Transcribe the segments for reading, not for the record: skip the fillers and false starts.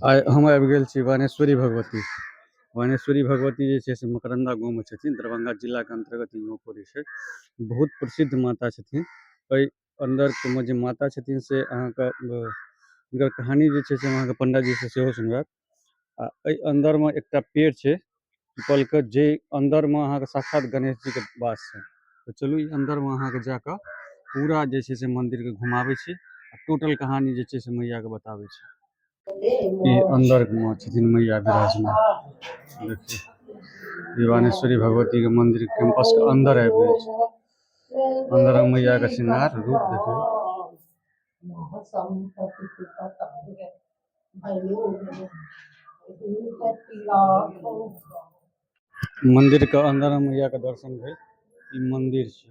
आइ हम आबि गेल छी वाणेश्वरी भगवती। वाणेश्वरी भगवती जे छै से मकरन्दा गाँवमे छथिन। दरभंगा जिलाके अन्तर्गत ई गाँव पड़ै छै। बहुत प्रसिद्ध माता छथिन। एहि अन्दरमे जे माता छथिन से अहाँके हुनकर कहानी जे छै से हम अहाँके पण्डाजीसँ सेहो सुनबायब। आ एहि अन्दरमे एकटा पेड़ छै पीपलके, जे अन्दरमे अहाँके साक्षात गणेश जीके वास छै। तऽ चलू ई अन्दरमे अहाँके जाकऽ पूरा जे छै से मन्दिरके घुमाबै छी आ टोटल कहानी जे छै से मैयाके बताबै छी। ई अंदर मे छथिन मैया विराजमान। देखियौ, ई वाणेश्वरी भगवती के मंदिर कैंपस के अंदर आबि गेल छै। अंदर मे मैया के श्रृंगार रूप देखियौ। मंदिर के अंदर मे मैया के दर्शन भेल। ई मंदिर छै,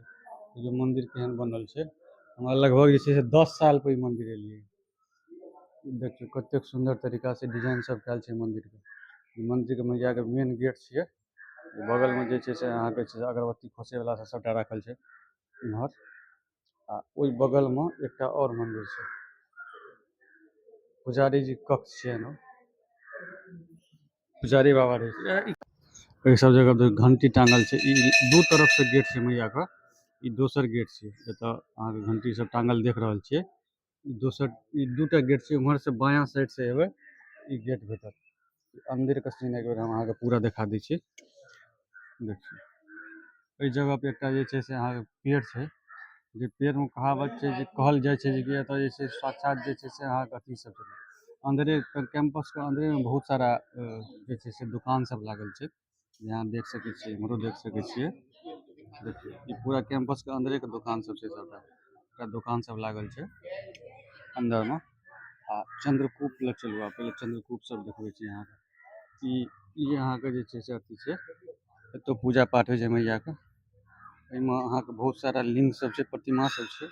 देखियौ मंदिर केहन बनल छै। हमरा लगभग जे छै से 10 साल पर ई मंदिर एलियै। देखियौ कतेक सुन्दर तरीका से डिजाइन सब कयल छै मंदिर के। ई मंदिर के मैया के मेन गेट छियै। बगल में जे छै से अहाँके छै अगरबत्ती खोसे वाला सब सबटा राखल छै इम्हर। आ ओहि बगल में एकटा और मंदिर छै, पुजारी जी कक्ष छियै ने, पुजारी बाबा रहै छै। एहि सब जगह पे घंटी टांगल छै। ई दू तरफ से गेट छै मैया के। ई दोसर गेट छै जतऽ अहाँके घंटी सब टांगल देख रहल छियै। ई दोसर, ई दूटा गेट छै। उम्हर से बायां साइड से एबै ई गेट भेटत। अंदर के सीन एक बेर हम अहाँके पूरा देखा दै छी। देखियौ, एहि जगह पे एकटा जे छै से अहाँके पेड़ छै, जे पेड़ मे कहावत छै जे कहल जाइ छै जे कि एतऽ जे छै साक्षात जे छै से अहाँके अथी सब छै। अंदरे कैंपस के अंदरे में बहुत सारा जे छै से दुकान सब लागल छै, यहाँ देख सकै छियै, इम्हरो देख सकै छियै। देखियौ, ई पूरा कैंपस के अंदरे के दुकान सब छै, सबटा पूरा दुकान सब लागल छै अंदर में। आ चंद्रकूप लग चलू, आ पहिले चंद्रकूप सब देखबै छी अहाँके। ई अहाँके जे छै से अथी छै, एतौ पूजा पाठ होइ छै मैया के। एहिमे अहाँके बहुत सारा लिंग सब छै, प्रतिमा सब छै।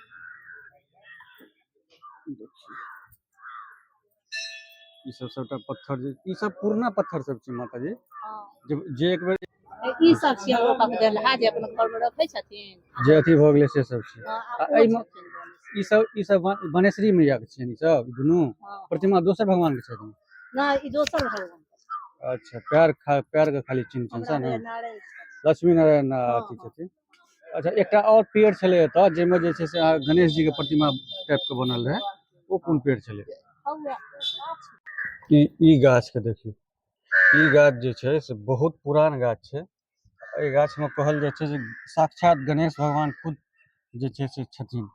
देखियौ, ई सब सबटा पत्थर जे ई सब पुरना पत्थर सब छै माता जी। जे जे एक बेर ई सब छियै लोकक देलहा जे अपन घर मे रखै छथिन, जे अथी भऽ गेलै से सब छै। हँ, आ आ ओ एहिमे छथिन गणेश। ई सब बनेश्वरी मैया के छियनि ई सब, ई दुनू हँ। प्रतिमा दोसर भगवान के छथिन? नहि, ई दोसर भगवान के छथिन। अच्छा, पैर के खाली चिन्ह छनि हमरा सएह ने? भेल नारायण छथिन। लक्ष्मी नारायण हँ, अथी हँ। छथिन। अच्छा, एकटा और पेड़ छलै एतऽ जाहिमे जे छै से अहाँ गणेश जी के प्रतिमा टाइप के बनल रहै, ओ कोन पेड़ छलै? हौवे, गाछ। ई गाछ के देखियौ, ई गाछ जे छै से बहुत पुरान गाछ छै। एहि गाछ मे कहल जाइ छै जे साक्षात गणेश भगवान खुद जे छै से छथिन।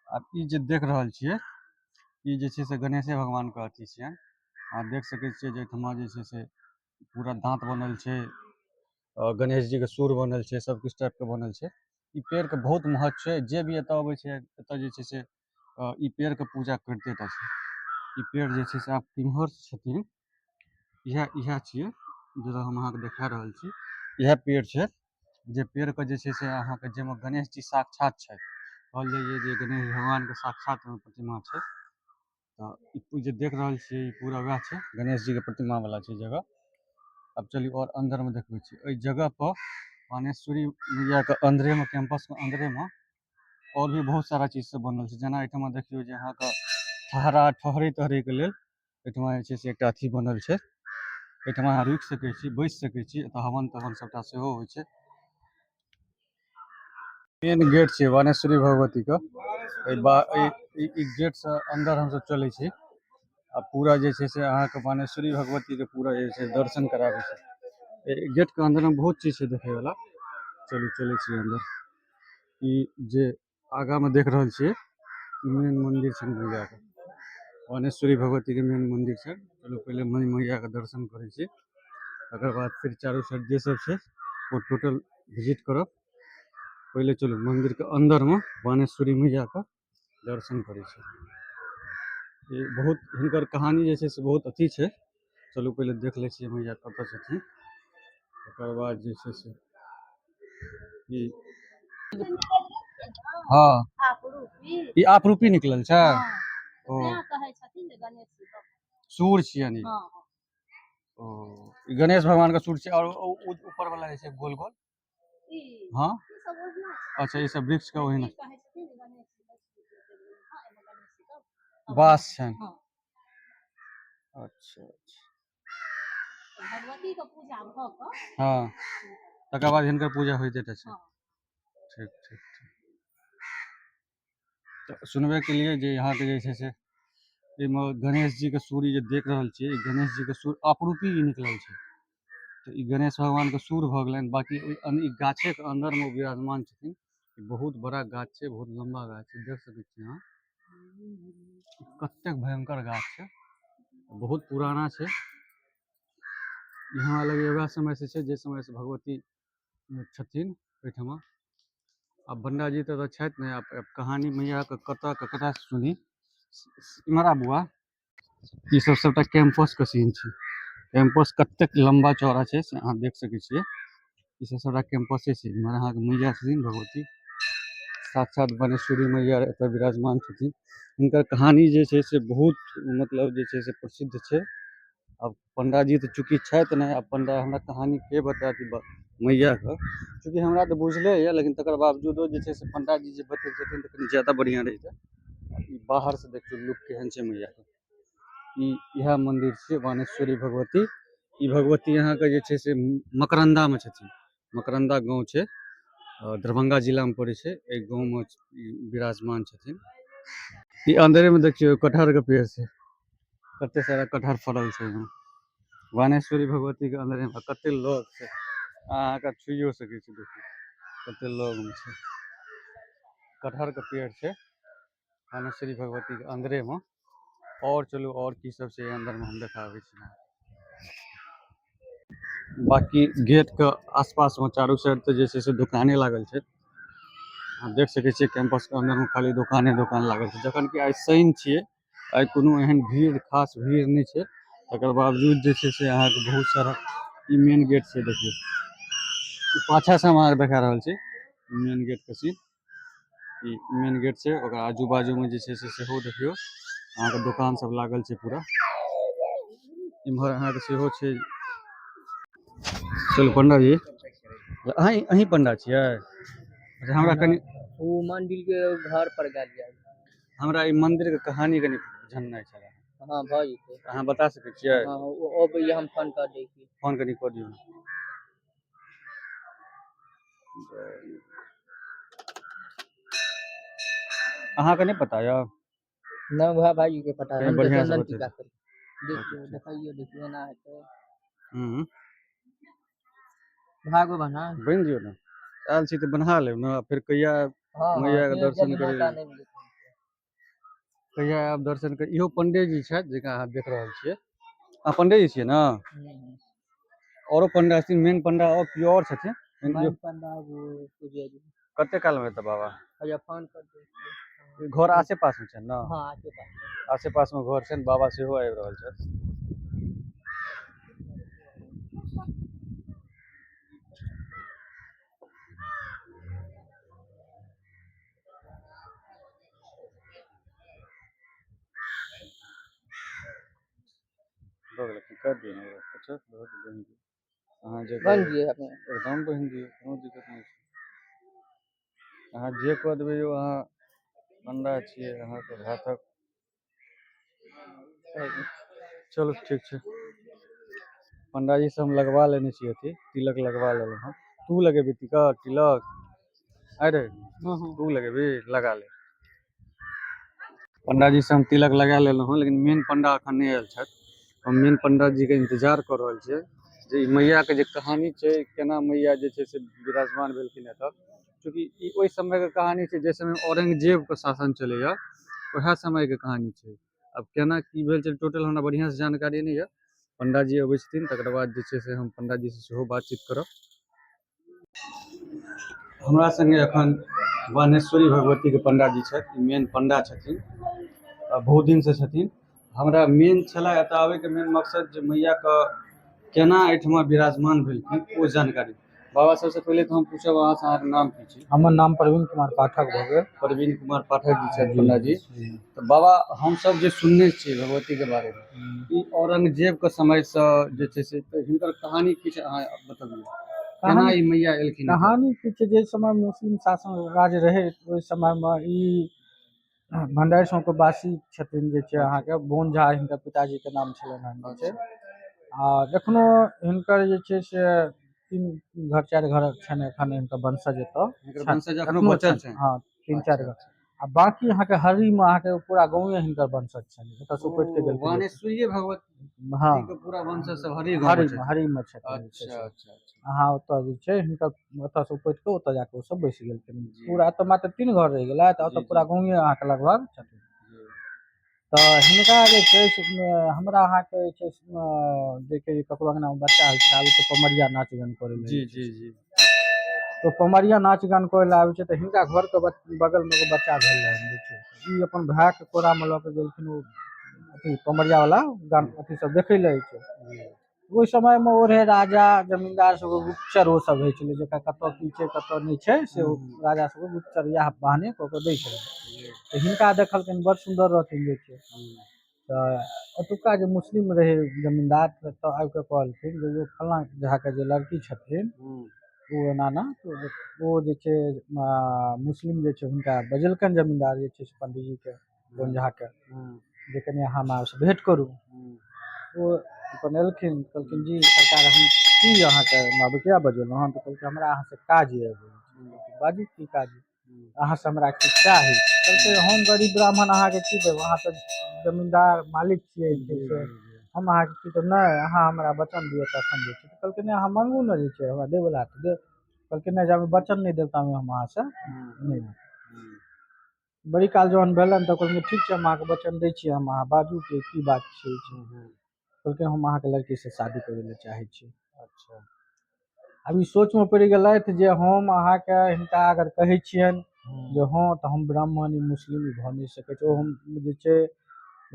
आ ई जे देख रहल छियै ई जे छै से गणेशे भगवान के अथी छियनि। अहाँ देख सकै छियै जे एहिठमा जे छै से पूरा दाँत बनल छै, गणेश जी के सूर बनल छै, सब किछु टाइप के बनल छै। ई पेड़ के बहुत महत्व छै। जे भी एतऽ अबै छै एतऽ जे छै से ई पेड़ के पूजा करिते टा छै। ई पेड़ जे छै से आब किम्हर छथिन, इएह छियै जतऽ हम अहाँके देखा रहल छी। इएह पेड़ छै जे पेड़ के जे छै से अहाँके जाहिमे गणेश जी साक्षात छथि। कहल जाइए जे गणेश भगवान के साक्षात ओहिमे प्रतिमा छै। तऽ ई जे देख रहल छियै ई पूरा वएह छै, गणेश जी के प्रतिमा वाला छै जगह। आब चलियौ और अंदर मे देखबै छी। एहि जगह पर वाणेश्वरी मैया के अंदरे मे, कैंपस के अंदरे मे और भी बहुत सारा चीज सब बनल छै। जेना एहिठमा देखियौ जे अहाँके ठहरै तहरै के लेल एहिठमा जे छै से एकटा अथी बनल छै। एहिठमा अहाँ रुकि सकै छी, बैस सकै छी। एतऽ हवन तवन सबटा सेहो होइ छै। मेन गेट छै वाणेश्वरी भगवती के। एहि गेट से अंदर हमसब चलै छी आ पूरा जे छै से अहाँके वाणेश्वरी भगवती के पूरा जे छै दर्शन कराबै छै। एहि गेट के अंदर में बहुत चीज छै देखे वाला। चलू चलै छी अंदर। ई जे आगा में देख रहल छियै ई मेन मंदिर छै मैया के, वाणेश्वरी भगवती के मेन मंदिर छै। चलू पहिले मैया के दर्शन करै छी, तकर बाद फिर चारू साइड जे सब छै ओ टोटल विजिट करब। पहिले चलू मंदिर के अंदर में वाणेश्वरी मैया के दर्शन करै छी। ई बहुत हिनकर कहानी जे छै से बहुत अथी छै। चलू पहिले देख लै छियै मैया कतऽ छथिन, तकर बाद जे छै से ई हँ। आपरूपी। ई आपरूपी निकलल छै। हँ। ओ। तें कहै छथिन जे गणेश जी के। सूर छियनि ई। हँ। ओ, ई गणेश भगवान के सूर छै। और ओ ऊपर वाला जे छै गोल गोल? ई। हँ। ई सब ओहिना छै। अच्छा, ई सब वृक्ष के ओहिना। ई कहै छथिन जे गणेश जी के, हँ, एहिमे गणेश जी के वास छनि। हँ। अच्छा अच्छा। भगवती के पूजा भऽ कऽ। हँ, तकर बाद हिनकर पूजा होइते टा छै। हँ। ठीक ठीक ठीक। तऽ सुनबे के लिए जे यहाँके जे छै से एहिमे गणेश जी के सूर्य जे देख रहल छियै, ई गणेश जी के सूर्य अपरूपी ई निकलल छै, तऽ ई गणेश भगवान के सूर भऽ गेलनि। बाकी ओहि ई गाछे के अंदर मे ओ विराजमान छथिन। ई बहुत बड़ा गाछ छै, बहुत लम्बा गाछ छै, देख सकै छियै अहाँ कतेक भयंकर गाछ छै, बहुत पुराना छै। ई हमरा लगैया वएह समय से छै जे समय से भगवती छथिन ओहिठमा। आब पंडाजी तऽ छथि नहि, आब कहानी मैया के कतऽ ककरा सुनी। इम्हर आबू। ई सब सबटा कैंपस के सीन छै। कैंपस कतेक लम्बा चौड़ा छै से अहाँ देख सकै छियै। ई सब सबटा कैंपसे छै। इम्हर अहाँके मैया छथिन भगवती, साक्षात बनेश्वरी मैया एतऽ विराजमान छथिन। हिनकर कहानी जे छै से बहुत मतलब जे छै से प्रसिद्ध छै। आब पंडाजी तऽ चूँकि छथि नहि, आब पंडा हमरा कहानी के बतायत मैया के, चूँकि हमरा तऽ बुझले यऽ, लेकिन तकर बावजूदो जे छै से पंडाजी जे बतेने छथिन तऽ कनि ज्यादा बढ़िआँ रहितै। ई बाहरसँ देखियौ लुक केहन छै मैयाके। ई इएह मन्दिर छियै बानेश्वरी भगवती। ई भगवती अहाँके जे छै से मकरन्दामे छथिन। मकरन्दा गाँव छै, दरभंगा जिलामे पड़ै छै। एहि गाँवमे ई विराजमान छथिन। ई अन्दरेमे देखियौ कटहरके पेड़ छै, कते सारा कटहर फड़ल छै एहिमे बानेश्वरी भगवतीके अन्दरेमे। कते लोग छै, अहाँके छुइयो सकै छी, देखियौ कते लगमे छै। कटहरके पेड़ छै बानेश्वरी भगवतीके अन्दरेमे। और चलू और की सब छै अन्दरमे हम देखाबै छी। बाकी गेटके आसपासमे चारू साइड तऽ जे छै से दुकाने लागल छै। अहाँ देख सकै छियै कैंपसके अन्दरमे खाली दुकाने दुकान लागल छै, जखन कि आइ शनि छियै, आइ कोनो एहन भीड़ खास भीड़ नहि छै। तकर बावजूद जे छै से अहाँके बहुत सारा ई मेन गेट छै। देखियौ ई पाछाँ से हम अहाँके देखा रहल छी मेन गेटके सीन। ई मेन गेट छै, ओकर आजू बाजूमे जे छै से सेहो देखियौ अहाँके दोकान सब लागल छै पूरा। इम्हर अहाँके सेहो छै। चलू पंडा जी, अहीं पंडा छियै? अच्छा, हमरा कनि ओ मंदिर के घर पर गेल जाय। हमरा ई मंदिर के कहानी कनि जाननाइ छलै। हाँ, भऽ जेतै। अहाँ बता सकै छियै? हाँ, ओ अबैया, हम फोन कर दै छी। फोन कनि कऽ दियौ। अहाँके नहि पता यऽ? नहि, वएह भाईजी के पता। कनि हम तऽ बढ़िआँ से चंदन बतेबै। टीका करी देखियौ, देखियौ देखियौ, एना हेतै। हूँ। भागो बना। बनि दियौ ने, आयल छी तऽ बना लेब ने, फेर कहिया हाँ हाँ। मैयाके फेर दर्शन जल्दी करै मौका नहि मिलत। कहिया आयब दर्शन कर। इहो पंडेजी छथि जेकरा अहाँ देख रहल छियै। अहाँ पंडेजी छियै ने? हूँ। औरो पंडा छथिन, मेन पंडा और केओ और छथिन? मेन पंडा वो पूजा जी। कते काल मे एतै बाबा? अच्छा, फोन कर दै छियै। घर आसे पास मे छनि ने? हाँ, आसे पास। आसे पास मे घर छनि। बाबा सेहो आबि रहल छथि। भऽ गेलै, कर दियौ ने। अच्छा, बहुत बनि दियौ अहाँ जे बन कहबै। दियै अपने। एकदम बनि दियौ, कोनो दिक्कत नहि छै। अहाँ जे कऽ देबै यौ, अहाँ पंडा छियै, अहाँके हाथक। चलू ठीक छै। पंडाजी से हम लगवा लेने छियै, अथी तिलक लगवा लेलहुँ हँ। तू लगेबही टिकट तिलक? अरे तू लगेबही, लगा ले। पंडाजी से हम तिलक लगा लेलहुँ हँ, लेकिन मेन पंडा एखन नहि आयल छथि। हम मेन पंडाजीके इंतजार कऽ रहल छियै जे ई मैयाके जे कहानी छै, केना मैया जे छै से विराजमान भेलखिन एतऽ। चूँकि ई ओहि समयके कहानी छै जाहि समय औरंगजेबके शासन चलैया, वएह समयके कहानी छै। आब केना की भेल छै टोटल हमरा बढ़िआँसँ जानकारी नहि यऽ। पंडाजी अबै छथिन तकर बाद जे छै से हम पंडाजीसँ सेहो बातचीत करब। हमरा संगे एखन बानेश्वरी भगवतीके पंडाजी छथि। ई मेन पंडा छथिन, बहुत दिनसँ छथिन। हमरा मेन छलै एतऽ आबैके मेन मकसद जे मैयाके केना एहिठमा विराजमान भेलखिन ओ जानकारी। बाबा, सबसँ पहिले तऽ हम पूछब अहाँसँ, अहाँके नाम की छी? हमर नाम प्रवीण कुमार पाठक भऽ गेल। प्रवीण कुमार पाठक जी छथि पंडाजी। तऽ बाबा, हमसब जे सुनने छियै भगवतीके बारेमे, ई औरंगजेबके समयसँ जे छै से, तऽ हिनकर कहानी किछु अहाँ बतबियौ, केना ई मैया एलखिन एतऽ? कहानी की छै, जाहि समय मुस्लिम शासन राज रहै ओहि समयमे ई भंडारी गाँवके वासी छथिन जे छै अहाँके बोन झा हिनकर पिताजीके नाम छलनि हन जे छै। आ एखनो हिनकर जे छै से तीन घर चारि घर छनि एखन हिनकर वंशज एतऽ हिनकर छनि। वंशज एखनो एखनो बचल छनि, छनि। हँ, तीन चारि अच्छा, घर। आ बाँकी अहाँके हरीमे अहाँके पूरा गाँवे हिनकर वंशज छनि, एतऽसँ उपटि कऽ ओ गेलखिन। वाणेश्वरीय भगवती के पूरा वंशज सब हरी गाँव मे हरीमे छथिन। हरीमे छथिन जे छै अच्छा से। अच्छा अच्छा। अहाँ ओतऽ जे छै हिनकर ओतऽसँ उपटि कऽ ओतऽ जाकऽ ओसब बसि गेलखिन। जी। पूरा एतऽ मात्र तीन घर रहि गेलै तऽ ओतऽ जी, पूरा जी। गाँवे अहाँके लगभग छथिन। जी। तऽ हिनका जे छै से हमरा अहाँके जे छै से देखै जे ककरो अङ्गनामे बच्चा होइ छै तऽ आबै छै पमरिया नाच गान करै लए। जी जी जी। तऽ पमरिया नाच गान करै लए आबै छै तऽ हिनका घरके बगलमे एगो बच्चा भेल रहनि जे छै। ई अपन भायके कोरामे लऽ कऽ गेलखिन ओ अथी पमरियावला गान अथी सब देखै लए जे छै। ओहि समयमे ओ रहै राजा जमींदार सबके गुप्तचर ओ सब होइ छलै, जकरा कतऽ की छै कतऽ नहि छै से ओ राजा सबके गुप्तचर इएह बहाने कऽ कऽ दै छलै। तऽ हिनका देखलखिन, बड़ सुन्दर रहथिन जे छै। तऽ ओतुका जे मुस्लिम रहै जमींदार तऽ आबि कऽ कहलखिन जे यौ फल्लाँ झाके जे लड़की छथिन ओ एना एना ओ जे छै मुस्लिम जे छै हुनका बजेलकनि जमींदार जे छै से पंडीजीके बोन झाके जे कनि अहाँ हमरासँ भेँट करू। ओ अपन एलखिन, कहलखिन जी सरकार हम की अहाँके हमरा किया बजेलहुँ हन? तऽ कहलकै हमरा अहाँसँ काज यऽ। बाजू की काज यऽ? अहाँसँ हमरा किछु चाही। कहलकै हम गरीब ब्राह्मण अहाँके की देब, अहाँ तऽ जमींदार मालिक छियै जे छै से हम अहाँके की देब? नहि, अहाँ हमरा वचन दिअ तखन जे छै। कहलकै नहि, अहाँ माँगू ने जे छै हमरा दैवला तऽ देब। कहलकै नहि, जाबे वचन नहि देब ताबे हम अहाँसँ नहि। बड़ी काल जहन भेलनि तऽ कहलखिन ठीक छै, हम अहाँके वचन दै छी, हम अहाँ बाजू कि की बात छै। कहलकै हम अहाँके लड़कीसँ शादी करै लए चाहै छी। अच्छा। आब ई सोचमे पड़ि गेलथि जे हम अहाँके हिनका अगर कहै छियनि जे हँ तऽ हम ब्राह्मण ई मुस्लिम ई भऽ नहि सकै छै, ओ हम जे छै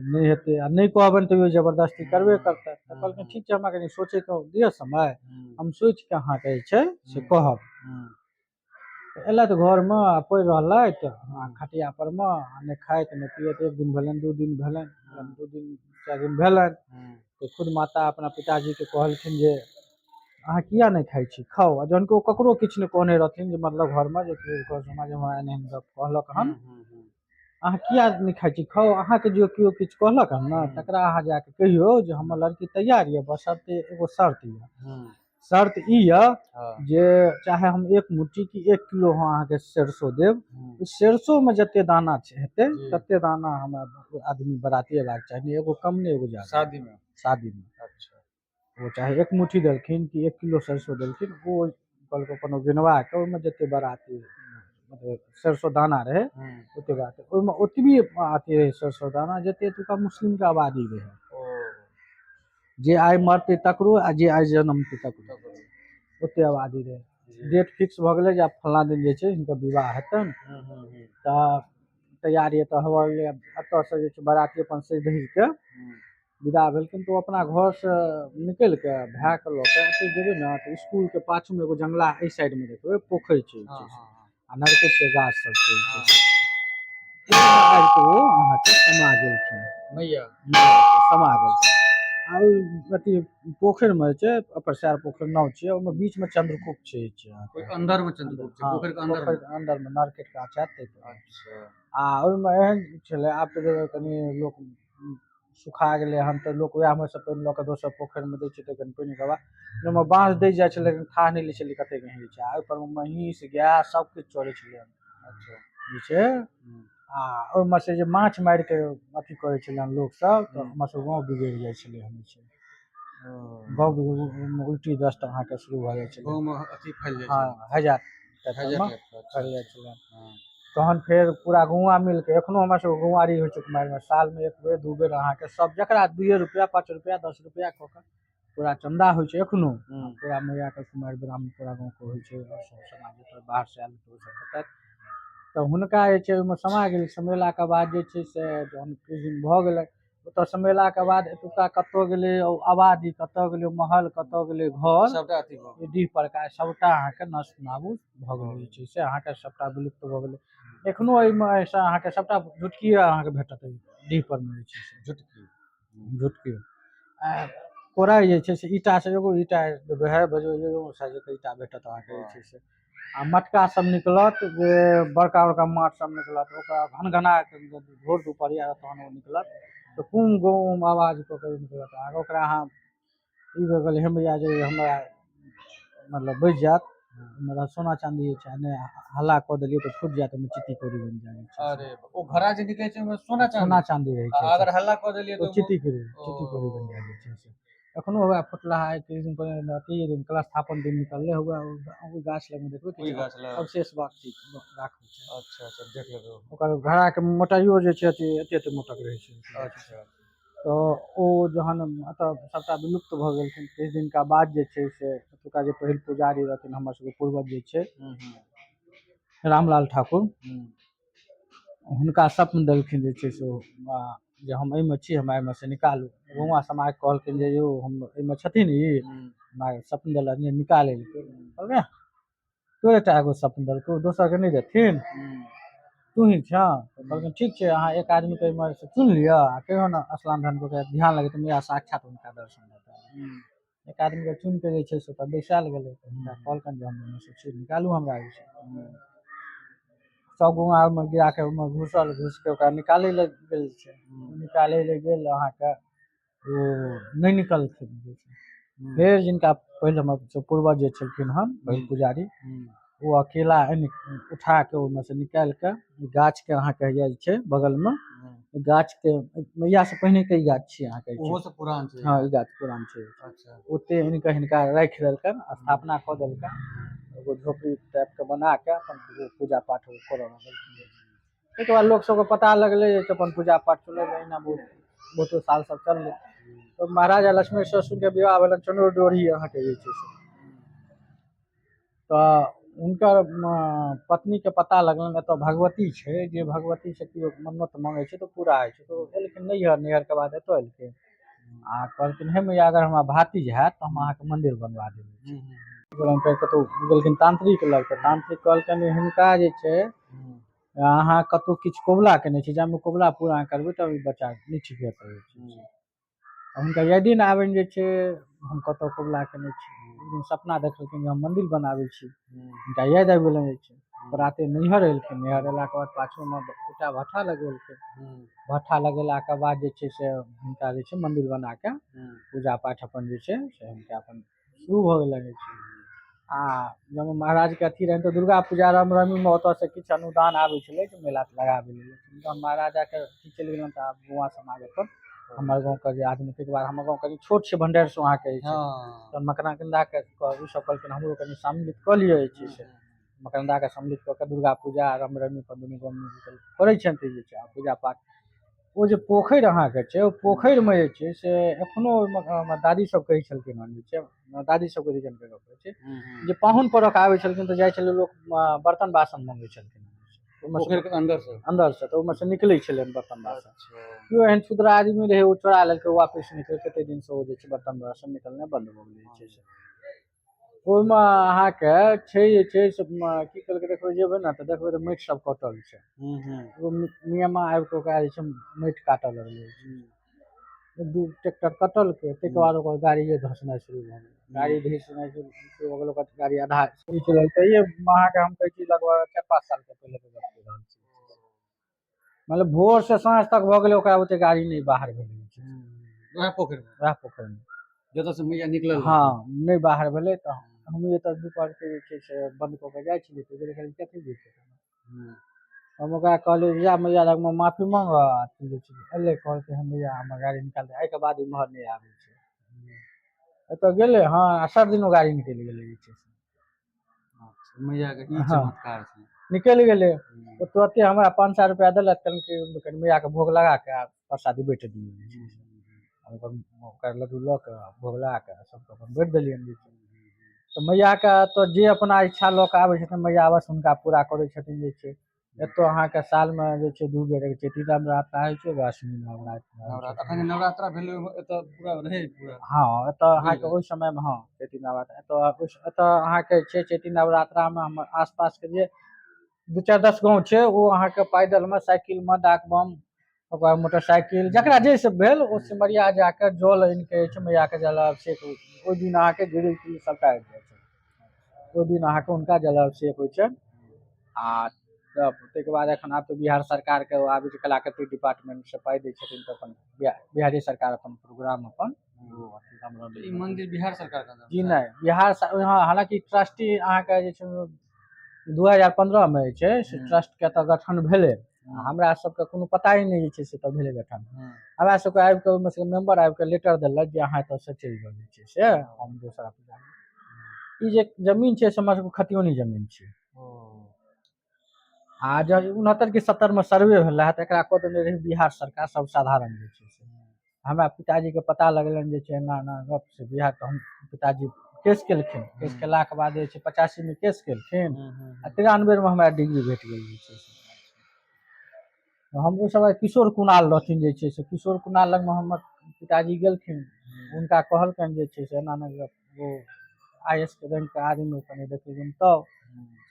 नहि हेतै, आ नहि कहबनि तैयो जबरदस्ती करबे करतै। तऽ कहलखिन ठीक छै, हमरा कनि सोचैके दिअ समय, हम सोचिके अहाँके जे छै से कहब। तऽ एलथि घरमे आ पड़ि रहलथि आ खटिया परमे, आ नहि खाइत नहि पियैत। एक दिन भेलनि, दू दिन भेलनि, दू दिन चारि दिन भेलनि तऽ खुद माता अपना पिताजीके कहलखिन जे अहाँ किया नहि खाइ छी, खाउ। आ जहन कि ओ ककरो किछु नहि कहने रहथिन जे मतलब घरमे जे केओ समाजमे हमरा एहन एहन गप कहलक हन, अहाँ किया नहि खाइ छी, खाउ। अहाँके जे केओ किछु कहलक हन ने तकरा अहाँ जाके कहियौ जे हमर लड़की तैयार यऽ, बशर्ते एगो शर्त यऽ। शर्त ई यऽ जे चाहे हम एक मुट्ठी कि 1 किलो हम अहाँके सरसो देब, ओहि सरसोमे जते दाना छै हेतै तते दाना हमरा आदमी बराती अयबाक चाही, एगो कम नहि एगो जादा। शादीमे? शादीमे। अच्छा। ओ चाहे एक मुट्ठी देलखिन कि 1 किलो सरसो देलखिन, ओ कहलकै अपन गिनवा कऽ ओहिमे जते बराती मतलब सरसो दाना रहै ओते बात ओहिमे ओतबी अथी रहै सरसो दाना जते एतुका मुस्लिमके आबादी रहै, जे आइ मरतै तकरो आ जे आइ जनमतै तकरो ओते आबादी रहै। डेट फिक्स भऽ गेलै जे आब फल्लाँ दिन जे छै हिनकर विवाह हेतनि। तऽ तैयारी तऽ होबऽ लगलै। एतऽसँ जे छै बराती अपन सजि धजि कऽ विदा भेलखिन तऽ ओ अपना घरसँ निकलि कऽ भायके लऽ कऽ एतऽ जेबै ने तऽ इसकुलके पाछूमे एगो जंगला एहि साइडमे देखबै पोखरि छै आ नरकटके गाछ सब छै, आबि कऽ ओ अहाँके समा गेलखिन। मैया समा गेलखिन। आ ओहि अथी पोखरिमे जे छै अपर सैर पोखरि नाम छियै, ओहिमे बीचमे चंद्रकूप छै। ओहि अन्दरमे चंद्रकूप छै? पोखरिके अन्दर? पोखरिके अन्दरमे नरकट गाछ हैत ताहि पर। अच्छा। आ ओहिमे एहन छलै, आब तऽ कनि लोक सुखा गेलै हन तऽ लोक वएहमे सँ पानि लऽ कऽ दोसर पोखरिमे दै छै तऽ कनि पानिके बाद ओहिमे बाँस दै जाइ छलै लेकिन थाह नहि लै छलै कतेक गहीँर छै। आ ओहिपर महीँस गाय सब किछु चरै छलै। अच्छा। जे छै आ ओहिमे से जे माछ मारिके अथी करै छलै हन लोकसब तऽ ओहिमे से गाँव बिगड़ि जाइ छलै हन, जे छै गाँव उल्टी दस्त अहाँके शुरू भऽ जाइ छलै। गाँवमे अथी फैल जाइ हँ, छै? हैजा हैजा टाइपके। फैल जाइ छलै। तहन फेर पूरा गौआँ मिलके एखनो हमरा सबके गौआरी होइ छै कुमारिमे, सालमे एक बेर दू बेर अहाँके सब जकरा 2 रुपैआ 5 रुपैआ 10 रुपैआ कऽ कऽ पूरा चन्दा होइ छै एखनो। पूरा मैयाके कुमारि ब्राह्मण पूरा गाँवके होइ छै, सब समाज बाहरसँ आयल ओ सब हेतथि। तऽ हुनका जे छै ओहिमे समा गेल। समेलाके बाद जे छै से जहन किछु दिन भऽ गेलै ओतऽ समेलाके बाद एतुका कतऽ गेलै आबादी, कतऽ गेलै महल, कतऽ गेलै घर, सबटा अथी भऽ गेलै। डीह परका सबटा अहाँके नष्ट नाबूद भऽ गेलै, जे छै से अहाँके सबटा विलुप्त भऽ गेलै। एखनो एहिमे ऐसा अहाँके सबटा झुटकी अहाँके भेटत डीह परमे जे छै से झुटकी झुटकी आ कोराइ जे छै से ईंटासँ एगो ईंटा है बजबै एगो साइजके ईंटा भेटत अहाँके जे छै से। आ मटका सब निकलत जे बड़का बड़का माछ सब निकलत, ओकरा घनघना के भोर दुपहरिया तहन ओ निकलत तऽ कुम गुम आवाज कऽ के निकलत। आ ओकरा अहाँ ई भऽ गेल हे मैया जे हमरा मतलब बचि जायत, हमरा सोना चाँदी जे छै, नहि हल्ला कऽ देलियै तऽ फुटि जायत, ओहिमे चित्ती कौड़ी बनि जाइ छै। अरे, ओ घड़ा जे निकलै छै ओहिमे सोना चांदी? सोना चाँदी रहै छै। आ अगर हल्ला कऽ देलियै ओ तऽ चित्ती कौड़ी, चित्ती कौड़ी बनि जाइ छै से। एखनो हुए फुटलाहा किछु दिन पहिने, अथी दिन कलशस्थापन दिन निकलले हुए, ओहि गाछ लगमे देखबै ओहि किछु गाछ लग अवशेष बाकी राखल छै। अच्छा, देख लेबै ओ। ओकर घड़ाके मोटाइयो जे छै अथी एते एते मोटक रहै छै। तऽ ओ जहन एतऽ सभटा विलुप्त भऽ गेलखिन, किछु दिनका बाद जे छै से एतुका जे पहिल पुजारी रहथिन, हमर सबके पूर्वज जे छै रामलाल ठाकुर, हुनका स्वप्न देलखिन जे छै से ओ, जे हम एहिमे छी, हमरा एहिमे से निकालू। गौआँ समाज कहलखिन जे यौ हम एहिमे छथिन, ई हमरा स्वप्न देलक जे निकालै लए। कहलकै तोरे टा एगो स्वप्न देलकौ, दोसरके नहि देथिन, तू ही छह। तऽ कहलखिन ठीक छै, अहाँ एक आदमीके एहिमे से चुनि लिअ आ कहियो ने स्नान ध्यान कऽ के ध्यान लगेतै, मैया साक्षात हुनका दर्शन देतनि। एक आदमीके चुनि कऽ जे छै से ओतऽ बैसायल गेलै। तऽ हुनका कहलकनि जे हम एहिमे से छी, निकालू हमरा एहिसँ। सब गौआँ ओहिमे गिराके ओहिमे घुसल, घुसिके ओकरा निकालै लए गेल छै। निकालै लए गेल अहाँके, ओ नहि निकलखिन जे छै। फेर जिनका पहिले हमर पूर्वज जे छलखिन हन पहिल पुजारी, ओ अकेला आनि उठा के ओहिमे से निकालि के गाछ के अहाँके जे छै बगलमे गाछ के, मैया से पहिने के ई गाछ छियै अहाँके। ओहो से पुरान छै? हँ, ई गाछ पुरान छै। ओते आनि कऽ हिनका राखि देलकनि, स्थापना कऽ देलकनि, एगो झोपड़ी टाइपके बना कऽ अपन पूजा पाठ ओ करऽ लगलखिन। ताहिके बाद लोक सबके पता लगलै जे अपन पूजा पाठ चलल। एहिना बहुत बहुतो साल सब चललै। तऽ महाराजा लक्ष्मेश्वर सिंहके विवाह भेलनि चनौर डोरी अहाँके जे छै से, तऽ हुनकर पत्नीके पता लगलनि एतऽ भगवती छै, जे भगवती से केओ मन्नत माँगै छै तऽ पूरा होइ छै। तऽ ओ एलखिन नैहर, नैहरके बाद एतऽ एलखिन आ कहलखिन हे मैया, अगर हमरा भातिज हैत तऽ हम अहाँके मन्दिर बनवा देबै। फेर कतहु गेलखिन तांत्रिक लग, तऽ तांत्रिक कहलखिन जे हिनका जे छै अहाँ कतहु किछु कबुला केने छी, जामे कबुला पूरा करबै तब ई बच्चा नहि ठीक हेतै। हुनका यादे नहि आबनि जे छै हम कतऽ कबुला केने छी। एक दिन सपना देखलखिन जे हम मन्दिर बनाबै छी, हुनका याद आबि गेलनि जे छै। राते नैहर एलखिन, नैहर एलाके बाद पाछूमे ईंटा भट्ठा लगेलखिन। भट्ठा लगेलाके बाद जे छै से हुनका जे छै मन्दिर बनाके पूजा पाठ अपन जे छै से हुनका अपन शुरू भऽ गेलनि जे छै। आ जब महाराजके अथी रहनि तऽ दुर्गा पूजा रामनवमीमे ओतऽसँ किछु अनुदान आबै छलै जे मेला लगाबै लेल। लेकिन महाराजाके अथी चलि गेलनि तऽ आब गौआँ समाज अपन हमर गाँवके जे आदमी, ताहिके बाद हमर गाँव कनि छोट छै, भण्डार अहाँके जे छै तऽ मकरन्दाके ई सब कहलखिन हमरो कनि सम्मिलित कऽ लिअ जे छै से। मकरन्दाके सम्मिलित कऽ कऽ दुर्गा पूजा रामनवमी पर दुनू गाँवमे करै छथिन जे छै। आ पूजा पाठ ओ जे पोखरि अहाँके छै, ओ पोखरिमे जे छै से एखनो ओहिमे हमर दादी सब कहै छलखिन हन जे छै, हमर दादी सबके रीजनके गप होइ छै जे पाहुन परख आबै छलखिन तऽ जाइ छलै लोक बर्तन बासन मँगै छलखिन ओहिमे से। पोखरि के अंदर से? अंदर से, तऽ ओहिमे से निकलै छलनि बर्तन बासन। केओ एहन क्षुद्र आदमी रहै, ओ चोरा लेलकै, ओ वापस निकलि कते दिन से ओ जे छै बर्तन बासन निकलनाइ बन्द भऽ गेलै जे छै से। ओहिमे अहाँके छै जे छै से की कहलकै, देखबै जेबै ने तऽ देखबै तऽ माटि सब कटल छै। ओ मियामा आबि कऽ ओकरा जे छै माटि काटऽ लगलै, दू ट्रैक्टर कटलकै, ताहिके बाद ओकर गाड़िए धसनाइ शुरू भऽ गेलै। गाड़ी धसनाइ शुरू भऽ गेल, ओकर गाड़ी आधा चलल। तऽ ई अहाँके हम कहै छी लगभग 4-5 सालके पहिले के गप कहि रहल छी। मतलब भोर से साँझ तक भऽ गेलै, ओकरा बुते गाड़ी नहि बाहर भेलै। वएह पोखरि मे? वएह पोखरिमे। जतऽ से मैया निकलल? हँ, नहि बाहर भेलै। तऽ हमहूँ एतऽ दुपहरके जे छै से बन्द कऽ के जाइ छलियै तऽ गेलै, कथी जे छै। हम ओकरा कहलियै जा मैया लगमे माफी मांग। आ तू जे छै एलै, कहलकै हम मैया हमर गाड़ी निकाल दे, एहिके बाद इम्हर नहि आबै छै। एतऽ गेलै हँ, आ सब दिन ओ गाड़ी निकलि गेलै जे छै से। मैया के ई चमत्कार छै। निकलि गेलै ओ तुरते। हमरा 500 रुपया देलक, कहलकै कनि मैयाके भोग लगा कऽ आ प्रसादी बाँटि दियौ जे छै से। हम अपन ओकर लड्डू लऽ कऽ भोग लगा कऽ सबके अपन बाँटि देलियनि जे छै। तऽ मैयाके तऽ जे अपना इच्छा लऽ कऽ आबै छथिन, मैया अवश्य हुनका पूरा करै छथिन जे छै। एतऽ अहाँके सालमे जे छै दू बेर चैती नवरात्रा होइ छै, अश्विनी नवरात्रा होइ छै। नवरात्र, अखन जे नवरात्रा भेलै ओहिमे एतऽ पूरा रहै पूरा? हँ, एतऽ अहाँके ओहि समयमे, हँ, चैती नवरात्रा एतऽ एतऽ अहाँके छै। चैती नवरात्रामे हमर आसपासके जे 2-4-10 गाँव छै, ओ अहाँके पैदलमे, साइकिलमे, डाक बम, ओकर बाद मोटरसाइकिल, जकरा जे सब भेल, ओ सिमरिया जाके जल आनि के जे छै मैयाके जलाभिषेक ओहि दिन अहाँके गिरिल तिरिल सबटा आबि जाइ छै। ओहि दिन अहाँके हुनका जलाभिषेक होइ छनि। आ तब ताहिके बाद एखन आब तऽ बिहार सरकारके आबै छै कलाकृति डिपार्टमेंटसँ पाइ दै छथिन तऽ अपन बिहारे सरकार अपन प्रोग्राम अपन ओ अथी तऽ ई मंदिर बिहार सरकार के अंदर जी छै? नहि, बिहार हालाँकि ट्रस्टी अहाँके जे छै 2015मे जे छै से ट्रस्टके तऽ गठन भेलै। हमरा सबके कोनो पता ही नहि जे छै से तऽ भेलै गठन। हमरा सबके आबि कऽ ओहिमे से मेम्बर आबि कऽ लेटर देलक जे अहाँ एतऽसँ चलि जाउ जे छै से हम दोसरा पूजा। ई जे जमीन छै से हमरा सबके खतियोनी जमीन छै। आ जब 69 कि 70मे सर्वे भेल रहै तऽ एकरा कऽ देने रहै बिहार सरकार सब साधारण जे छै से। हमरा पिताजीके पता लगलनि जे छै एना एना गप से बिहार, तऽ हम पिताजी केस केलखिन। केस केलाके बाद जे छै 85मे केस केलखिन आ 93मे हमरा डिग्री भेट गेल जे छै से। हमरो सब किशोर कुणाल रहथिन जे छै से, किशोर कुणाल लगमे हमर पिताजी गेलखिन, हुनका कहलकनि जे छै से एना एना गप, ओ I S के रैंकके आदमी कनि देखेलखिन तब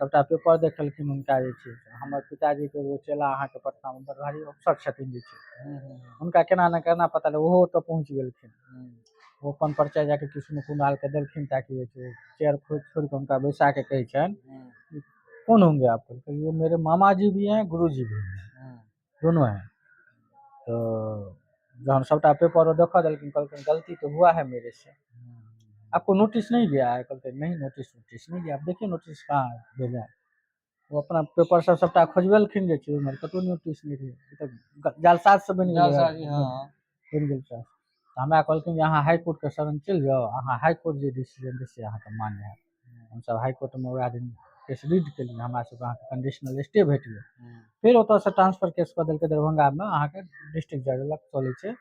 सबटा पेपर देखेलखिन हुनका जे छै से। हमर पिताजीके एगो चेला अहाँके पटनामे बड़ भारी अफसर छथिन जे छै, हुनका केना ने केना पता लगल, ओहो ओतऽ पहुँच गेलखिन। ओ अपन परिचय जाके किशोर कुणालके देलखिन ताकि जे छै चेयर छोड़ि कऽ हुनका बैसा कऽ कहै छनि कौन होंगे आप? ये मेरे मामा जी भी हैं, गुरु जी भी हैं, दोनों हैं। तो जहन सबटा पेपर ओ देखऽ देलखिन, कहलखिन गलती तो हुआ है मेरे से, आपको नोटिस नहीं गया है? कहलकै नहीं, नोटिस वोटिस नहीं गया, आप देखिए नोटिस कहाँ भेजा है। ओ अपना पेपर सब सबटा खोजबेलखिन जे छै ओहिमे कतहु नोटिस नहि रहै। ई तऽ जालसाज सब बनि गेलै, जालसाजी, हँ, बनि गेल छै। तऽ हमरा कहलखिन जे अहाँ हाईकोर्टके शरण चलि जाउ, अहाँ हाईकोर्ट जे डिसीजन दै से अहाँके मान्य हैत। हमसब हाईकोर्टमे वएह दिन केस रीड केलियै, हमरा सबके अहाँके कंडीशनल स्टे भेट गेल। फेर ओतऽसँ ट्रांसफर केस कऽ देलकै दरभंगामे, अहाँके डिस्ट्रिक्ट जज लग चलै छै।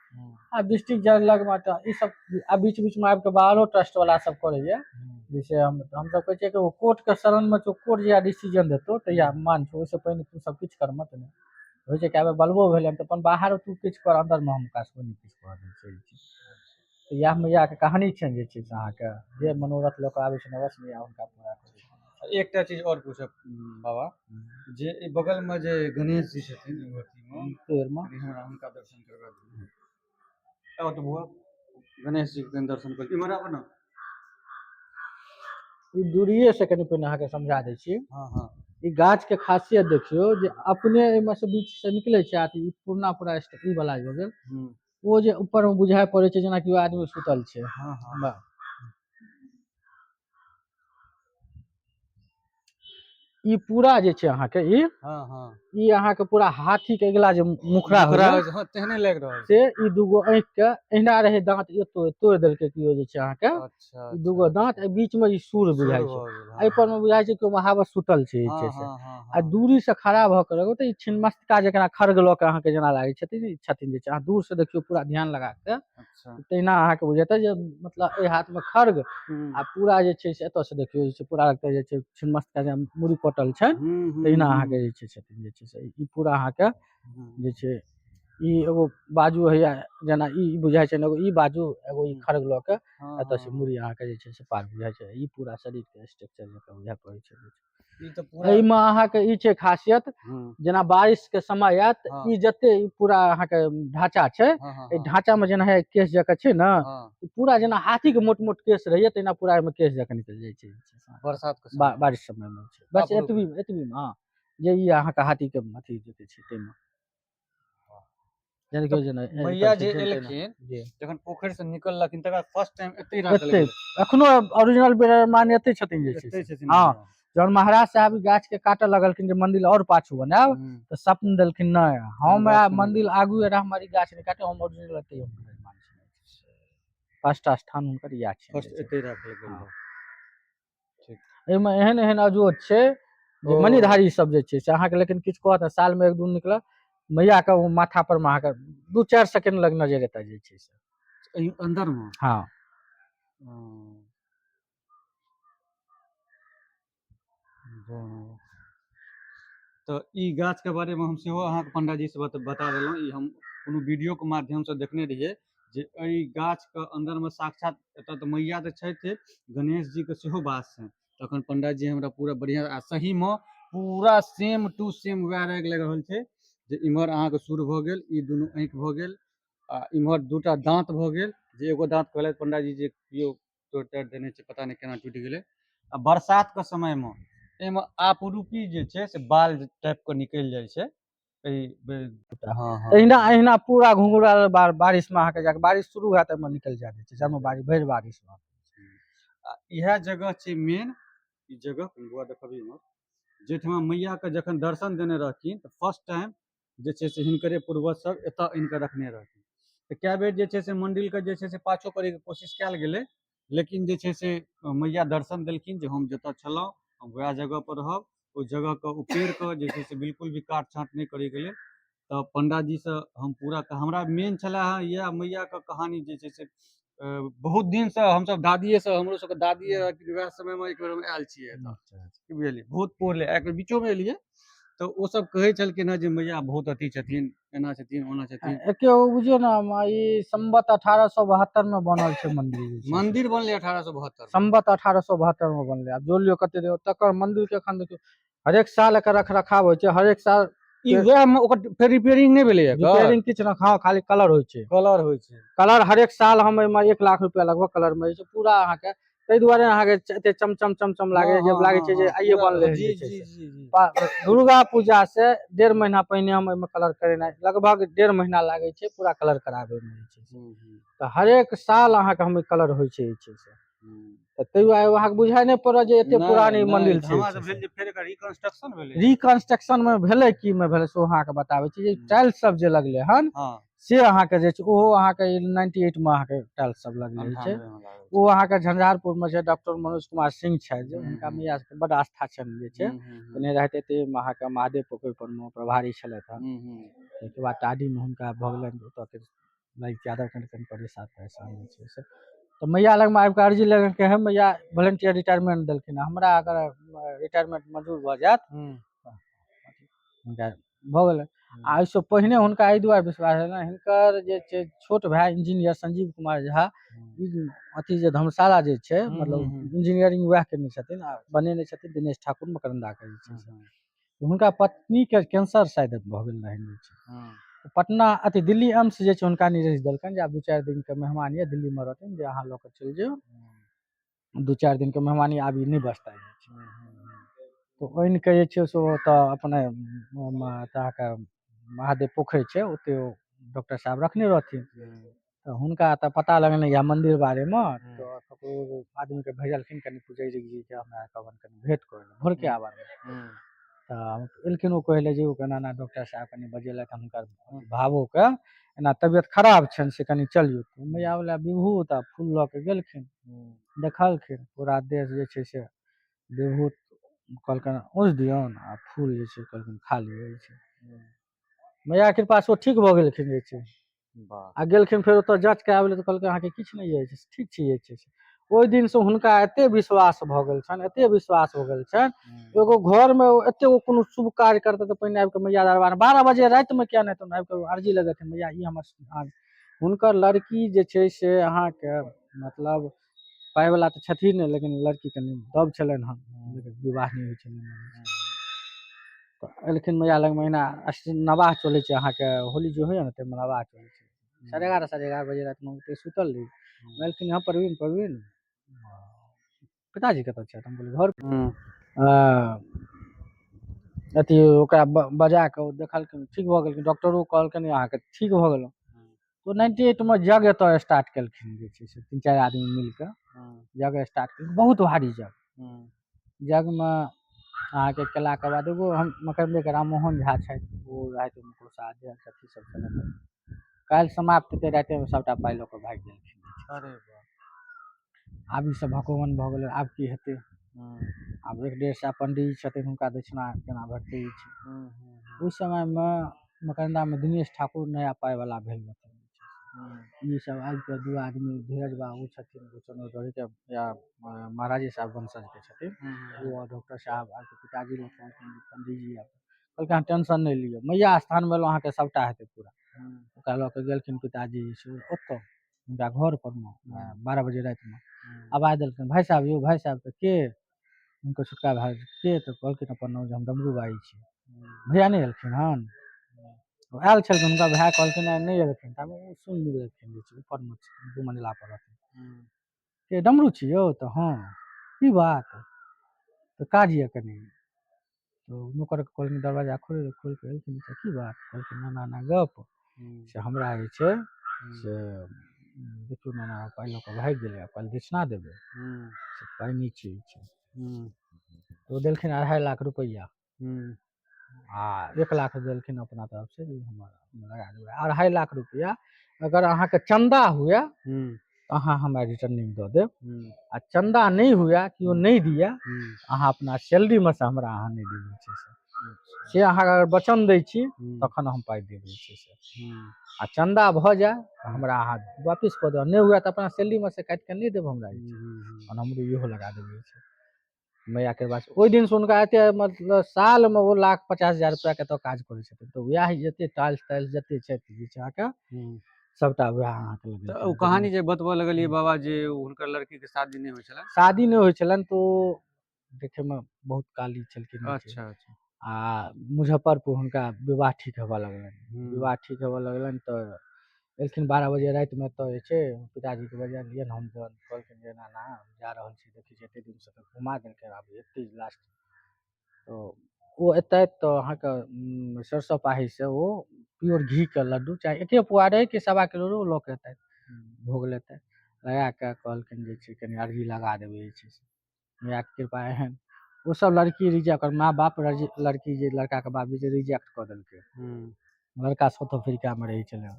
आ डिस्ट्रिक्ट जज लगमे तऽ ई सब आ बीच बीचमे आबि कऽ बाहरो ट्रस्ट वाला सब करैया। जैसे हमसब कहै छियै कि ओ कोर्टके शरणमे छौ, कोर्ट जहिया डिसीजन देतौ तहिया मान छौ, ओहिसँ पहिने तू सब किछु करमऽ तऽ नहि होइ छै। कए बेर बलबो भेलै तऽ अपन बाहर तू किछु कर, अन्दरमे हम हुनका सबके नहि किछु कहऽ दै छियै। तऽ इएह मैयाके कहानी छनि जे छै से अहाँके जे मनोरथ लऽ कऽ आबै छै अवश्य मैया हुनका पूरा करै छै। एकटा चीज आओर पूछब बाबा, जे ई बगलमे जे गणेश जी छथिन एगो अथीमे, पेड़मे, कनि हमरा हुनका दर्शन करबा दियौ। आउ तऽ बौआ, गणेश जी के कनि दर्शन कर, इम्हर आबऽ ने। ई दूरिये से कनि पहिने अहाँके समझा दै छी। हँ हँ। ई गाछ के खासियत देखियौ जे अपने एहिमे से बीच से निकलै छै आ ई पुरना पूरा ई वाला भऽ गेल, ओ जे ऊपर मे बुझाइ पड़ै छै जेना कि ओ आदमी सुतल छै। हँ हँ। ई पूरा जे छै अहाँके ई हँ हँ ई अहाँके पूरा हाथी के अगिला जे मुखड़ा मुखड़ा होइया होइ छै, हँ, तेहने लागि रहल छै। से ई दूगो आँखि के अहिना रहै दाँत एतो तोड़ि देलकै केओ जे छै अहाँके। अच्छा, ई दूगो दाँत एहि बीच मे ई सूर बुझाइ छै, एहि पर मे बुझाइ छै कि ओ महावत सुतल छै जे छै से। आ दूरी से खड़ा भऽ के रहू तऽ ई छिन्मस्तिका जकरा खड़ग लऽ के अहाँके जेना लागै छथिन ई छथिन जे छै। अहाँ दूर से देखियौ पूरा ध्यान लगा के तहिना अहाँके बुझेतै जे मतलब एहि हाथ मे खड़ग आ पूरा जे छै से एतऽ से देखियौ जे छै पूरा लगतै जे छै छिन्मस्तिका जेना मुड़ी कटल छनि तहिना अहाँके जे छै छथिन जे छै से। ई पूरा अहाँके जे छै ई एगो बाजू होइया जेना ई बुझाइ छै एगो ई बाजू एगो ई खड़ग लऽ के एतऽ से मुड़ी अहाँके जे छै से पार बुझाइ छै। ई पूरा शरीर के स्ट्रक्चर जकाँ बुझाइ पड़ै छै। ई तऽ पूरा एहिमे अहाँके ई छै खासियत जेना बारिश के समय आयत ई जते ई पूरा अहाँके ढांचा छै, एहि ढांचा में जेना है केश जकाँ छै ने, ई पूरा जेना हाथी के मोट मोट केश रहैया तहिना पूरा एहिमे केश जकाँ निकलि जाइ छै। बरसात के समय। बारिश समय मे छै बस बाप रे। एतबी एतबी मे, हँ, जे ई अहाँके हाथी के अथी जे छै ताहिमे जेना कि जेना मैया जे एकर छै तेना। एलखिन जी। जखन पोखरि से निकललखिन तकर फर्स्ट टाइम एतै राखल एतै गेलै। एखनो ओरिजिनल विराजमान एतै छथिन जे छै एतै से। छथिन हँ। मैया। जहन महाराज साहब ई गाछ के काटऽ लगलखिन जे मंदिर और पाछू बनायब तऽ स्वप्न देलखिन नहि हम गाछ के नहि मंदिर आगू रह हमारी गाछ नहि काटे, हम ओरिजिनल एतै हम विराजमान छी। फर्स्ट स्थान हुनकर इएह छै। फर्स्ट एतै राखल गेल। हँ। ठीक। एहिमे एहन एहन अजोध छै जे ओ। मणिधारी सब जे छै से अहाँके लेकिन किछु कहत ने, साल मे एक दू निकलत मैया के ओ माथा पर मे अहाँके 2-4 सेकेंड लग नजर एतऽ जे छै से। एहि अंदर मे? हँ। तऽ ई गाछ के बारे मे हम सेहो अहाँके पंडाजी से बता देलहुँ। ई हम कोनो वीडियो के माध्यम से देखने रहियै जे एहि गाछ के अंदर मे साक्षात एतऽ तऽ मैया तऽ छथि, गणेश जी के सेहो वास छनि। तखन पंडाजी हमरा पूरा बढ़िआँ आ सही मे पूरा सेम टू सेम वएह लागि रहल छै जे इम्हर अहाँके सुर भऽ गेल, ई दुनू आँखि भऽ गेल आ इम्हर दूटा दाँत भऽ गेल, जे एगो दाँत कहलथि पंडाजी जे केओ तोड़ि ताड़ि देने छै, पता नहि केना टूटि गेलै। आ बरसातके समयमे एहिमे आपरूपी जे छै से बाल टाइपके निकलि जाइ छै एहि हँ हँ। एहिना एहिना पूरा घुंघरा बारिशमे अहाँके जाके बारिश शुरू हैत, एहिमे निकलि जायत जे छै जामे बारिश भरि बारिशमे। आ इएह जगह छै मेन ई जगह, बौआ देखबी हमर, जाहिठमा मैयाके जखन दर्शन देने रहथिन तऽ फर्स्ट टाइम जे छै से हिनकरे पूर्वज सब एतऽ आनि कऽ रखने रहथिन। तऽ कए बेर जे छै से मन्दिरके जे छै से पाछो करैके कोशिश कयल गेलै, लेकिन जे छै से मैया दर्शन देलखिन जे हम जतऽ छलहुँ हम वएह जगहपर रहब। ओहि जगहके उपेड़ कऽ जे छै से बिल्कुल भी काट छाँट नहि करैके लेल। तऽ पण्डाजीसँ हम पूरा, हमरा मेन छलै हँ इएह मैयाके कहानी जे छै से बहुत दिनसँ हमसब दादिएसँ, हमरो सबके दादिए रहथिन वएह समयमे एक बेर हम आयल छियै एतऽ, की बुझलियै, बहुत पहिले एक बेर बीचोमे एलियै तऽ ओसब कहै छलखिन हँ जे मैया बहुत अथी छथिन, एना छथिन, ओना छथिन। एके ओ बुझियौ ने, ई सम्बत 1872 मे बनल छै मंदिर जे छै। मंदिर बनलै 1872। सम्बत 1872 मे बनलै। आब जोड़ लियौ कते दिन तकर मंदिर के एखन देखियौ हरेक साल एकर रख रखाव होइ छै, हरेक साल। ई वएह मे ओकर फेर रिपेयरिंग नहि भेलै एकर? रिपेयरिंग किछु नहि, हँ, खाली कलर होइ छै। कलर होइ छै। कलर हरेक साल हम एहिमे 1 लाख रुपया लगभग कलर मे छै पूरा अहाँके। ताहि दुआरे अहाँके एते चमचम चमचम लागे, हँ, जे हँ, लागै हँ, छै जे हँ, आइये पूरा बनलै हन जी जे छै जी से। जी जी। दुर्गा पूजा से 1.5 महीना पहिने हम एहिमे कलर करेनाइ, लगभग 1.5 महीना लागै छै पूरा कलर कराबैमे जे छै से। तऽ हरेक साल अहाँके हम कलर होइ छै जे छै से। तऽ ताहि दुआरे अहाँके बुझाइ नहि पड़त जे एते नहि, पुरान ई नहि, मंदिर छै हमरा जे तऽ छै भेल से। जे फेर एकर रिकंस्ट्रक्शन भेलै। रिकंस्ट्रक्शन मे भेलै की मे भेलै से अहाँके बताबै छी जे टाइल्स सब जे लगलै हन से अहाँके जे छै ओहो अहाँके 98 मे अहाँके टाइल्स सब लगलै छै। 98 मे लागल ओ अहाँके झंझारपुर मे छै, डॉक्टर मनोज कुमार सिंह छथि जे हुनका मैया सबके बड आस्था छनि जे छै। पहिने रहैत एते अहाँके महादेव पोखरि पर मे प्रभारी छलथि हन। ताहिके बाद टाडी मे हुनका भऽ गेलनि, ओतऽ के लाइक ज्यादा कनि कनि परेशान परेशान जे छै से। तऽ मैया लगमे आबि कऽ अर्जी लगेलकै, हे मैया, वॉलेंटियर रिटायरमेंट देलखिन, हमरा अगर रिटायरमेंट मंजूर भऽ जायत हुनका भऽ गेलै। आ एहिसँ पहिने हुनका एहि दुआरे विश्वास भेलनि, हिनकर जे छै छोट भाय इंजीनियर संजीव कुमार झा, ई अथी जे धर्मशाला जे छै, मतलब इंजीनियरिंग वएह केने छथिन आ बनेने छथिन दिनेश ठाकुर मकरन्दाके जे छै से। हुनका पत्नीके कैंसर शायद भऽ गेल रहनि जे छै। पटना अथी दिल्ली एम्स जे छै हुनका निर्देश देलकनि जे आब 2-4 दिनके मेहमान यऽ, दिल्लीमे रहथिन, जे अहाँ लऽ कऽ चलि जाउ, 2-4 दिनके मेहमानी आब ई नहि बचता जे छै। तऽ आनि कऽ जे छै से ओतऽ अपने अहाँके महादेव पोखरि छै ओतय ओ डॉक्टर साहब रखने रहथिन। तऽ हुनका तऽ पता लगलनि इएह मन्दिर बारेमे, तऽ ककरो आदमीके भेजलखिन कनि पुजैरी जीके हमरा कहबनि कनि भेँट करै लए भोरके आवारमे। तऽ एलखिन, ओ कहै लए जे ओ केना एना डॉक्टर साहब कनि बजेलथि, हुनकर भावोके एना तबियत खराब छनि, से कनि चलियौ। तऽ मैयावला विभूत आ फूल लऽ कऽ गेलखिन, देखलखिन पूरा देश जे छै से विभूत कहलकनि औंसि दियौन आ फूल जे छै कहलखिन खा लिअ जे छै। मैयाके कृपासँ ओ ठीक भऽ गेलखिन जे छै। आ गेलखिन फेर ओतऽ जाँच कराबै लए तऽ कहलकै अहाँके किछु नहि अछि, ठीक छी जे छै से। ओहि दिनसँ हुनका एते विश्वास भऽ गेल छनि, एते विश्वास भऽ गेल छनि, एगो घरमे एते ओ कोनो शुभ कार्य करतै तऽ पहिने आबि कऽ मैया दरबार 12 बजे रातिमे किया नहि तऽ आबि कऽ अर्जी लगेथिन, मैया ई हमर। हुनकर लड़की जे छै से अहाँके मतलब पाइवला तऽ छथिन नहि, लेकिन लड़की कनि दब छलनि हन, लेकिन विवाह नहि होइ छलनि। तऽ एलखिन मैया लगमे, एहिना नवाह चलै छै अहाँके, होली जे होइए ने ताहिमे नवाह चलै छै। 11:30 11:30 बजे रातिमे ओतहि सुतल रही। एलखिन, हँ प्रवीण प्रवीण, पिताजी कतऽ छथि? हम कहलियै घर। अथी ओकरा बजा कऽ ओ देखलखिन, ठीक भऽ गेलखिन। डॉक्टरो कहलखिन अहाँके ठीक भऽ गेलहुँ। तऽ 98 मे यज्ञ एतऽ स्टार्ट केलखिन जे छै से 3-4 आदमी मिल कऽ यज्ञ स्टार्ट केलखिन, बहुत भारी यज्ञ। यज्ञमे अहाँके केलाके बाद एगो हम मकरन्दे राममोहन झा छथि, ओ रहथि कोषाध्यक्ष अथी सब छलथि। काल्हि समाप्त हेतै रातिमे सबटा पाइ लऽ कऽ भागि गेलखिन। अरे। आब ई सब भगवान भऽ गेलै, आब की हेतै? आब 1-1.5 सए पंडीजी छथिन, हुनका दक्षिणा केना भेटतै ई छै। ओहि समयमे मकरन्दामे दिनेश ठाकुर नया पाइवला भेल रहथिन। ई सब आबि कऽ 2 आदमी धीरज बाबू छथिन के या महाराजे साहब वंशजके छथिन ओ, डॉक्टर साहब आबि कऽ पिताजी लग कहलखिन, पंडीजी आबि कहलखिन अहाँ टेंशन नहि लिअ, मैया स्थानमे एलहुँ अहाँके सबटा हेतै पूरा। ओकरा लऽ कऽ गेलखिन पिताजी जे छै ओतऽ हुनका घर परमे 12 बजे रातिमे आवाज देलखिन, भाय साहब यौ भाय साहब। तऽ के? हुनकर छोटका भाय के? तऽ कहलखिन अपन नाम जे हम डमरू बाई छी। भैया नहि एलखिन हन? ओ आयल छलखिन, हुनका भाय कहलखिन नहि एलखिन। तब ओ सुनि लेलखिन जे छै ऊपरमे 2 मंजिला पर रहथिन। के डमरू छी यौ? तऽ हँ। की बात? तऽ काज यऽ कनि। तऽ नौकरके कहलखिन दरवाजा खोलि खोलि कऽ एलखिन तऽ की बात? कहलखिन एना एना गप से हमरा जे छै से देखियौ ने एना पाइ लऽ कऽ भागि गेलै आ काल्हि दक्षिणा देबै से पाइ नहि छै छै। तऽ ओ देलखिन 2.5 लाख रुपैआ आ 1 लाख देलखिन अपना तरफसँ जे हमर लगा देबै। 2.5 लाख रुपैआ अगर अहाँके चन्दा हुए तऽ अहाँ हमरा रिटर्निंग दऽ देब आ चन्दा नहि हुए, केओ नहि दिए, अहाँ अपना सैलरीमे से हमरा अहाँ नहि देबै छै से। से अहाँ अगर वचन दै छी तखन हम पाइ देबै छै से। आ चन्दा भऽ जाय तऽ हमरा अहाँ वापिस कऽ देब, नहि हुए तऽ अपना सैलरीमे से काटि कऽ नहि देब हमरा जे छै। तहन हमरो इहो लगा देबै छै। मैयाके कृपा से ओहि दिनसँ हुनका एते मतलब सालमे ओ 1,50,000 रुपैआके एतऽ काज करै छथिन। तऽ उएह जते टाइल्स ताइल्स जते छथि जे छै अहाँके सबटा उएह अहाँके तऽ ओ कहानी जे बतबऽ लगलियै बाबा जे हुनकर लड़कीके शादी नहि होइ छलनि। शादी नहि होइ छलनि तऽ ओ देखैमे बहुत काली छलखिन। अच्छा अच्छा। आ मुजफ्फरपुर हुनका विवाह ठीक हेबऽ लगलनि। विवाह ठीक हेबऽ लगलनि तऽ एलखिन 12 बजे रातिमे। तऽ जे छै पिताजीके बजेलियनि हम जहन कहलखिन जे एना एना जा रहल छी, देखै छी एतेक दिनसँ तऽ घुमा देलकै, आब एतै लास्ट। तऽ ओ एतथि तऽ अहाँके सरिसब पाहीसँ ओ प्योर घीके लड्डू चाहे एके पुआ रहै कि 1.25 किलो रहै, ओ लऽ कऽ एतथि, भोग लेतथि। लगा कऽ कहलखिन जे छै कनि अर्जी लगा देबै जे छै से। मैयाके कृपा एहन ओसभ लड़की रिजेक्ट, ओकर माँ बाप, लड़की जे लड़काके बाप जे रिजेक्ट कऽ देलकै। लड़का साउथ अफ्रीकामे रहै छलै।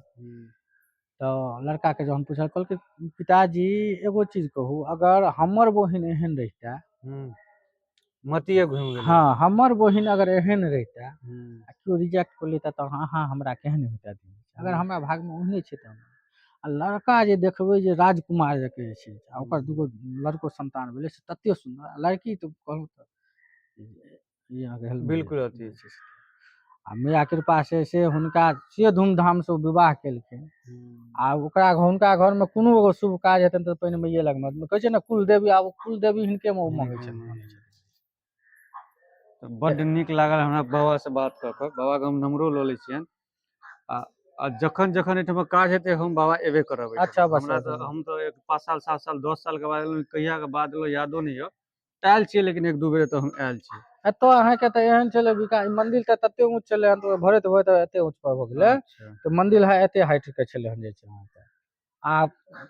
तऽ लड़काके जहन पुछल, कहलकै पिताजी एगो चीज कहू, अगर हमर बहिन एहन रहितै। मतिये घुमि गेलै। हँ, हमर बहिन अगर एहन रहितै आ केओ रिजेक्ट कऽ लेतै तऽ अहाँ हमरा केहन होइते? अगर हमरा भागमे ओहने छै तऽ आ लड़का जे देखबै जे राजकुमार जकाँ जे छै आ ओकर दूगो लड़को संतान भेलै से तते सुन्दर आ लड़की तऽ कहलहुँ तऽ ई अहाँके हेलमेट बिल्कुल अथी छै। आ मैया कृपा से से हुनका से धूमधामसँ ओ विवाह केलखिन। आ ओकरा हुनका घरमे कोनो एगो शुभ काज हेतनि तऽ पहिने मैये लगमे कहै छै ने कुल देवी, आब कुल देवी हिनकेमे ओ मङ्गै छथिन, मानै छथिन। तऽ बड्ड नीक लागल हमरा बाबासँ बात कऽ कऽ। बाबाके हम नम्बरो लऽ लै छियनि आ आ जखन जखन एहिठाम काज हेतै हम बाबा एबे करब एहिठाम। अच्छा, बस हमरा बस, तऽ बस। हम तऽ एक 5 साल 7 साल 10 सालके बाद एलहुँ, कहियाके बाद एलहुँ यादो नहि यऽ। आयल छियै लेकिन एक दू बेर तऽ हम आयल छी। एतऽ अहाँके तऽ एहन छलै विकास, मंदिर तऽ तते ऊँच छलै हन तऽ भरैत भरैत एते ऊँच पर भऽ गेलै। तऽ मंदिर है एते हाइट के छलै हन जे छै अहाँके। आ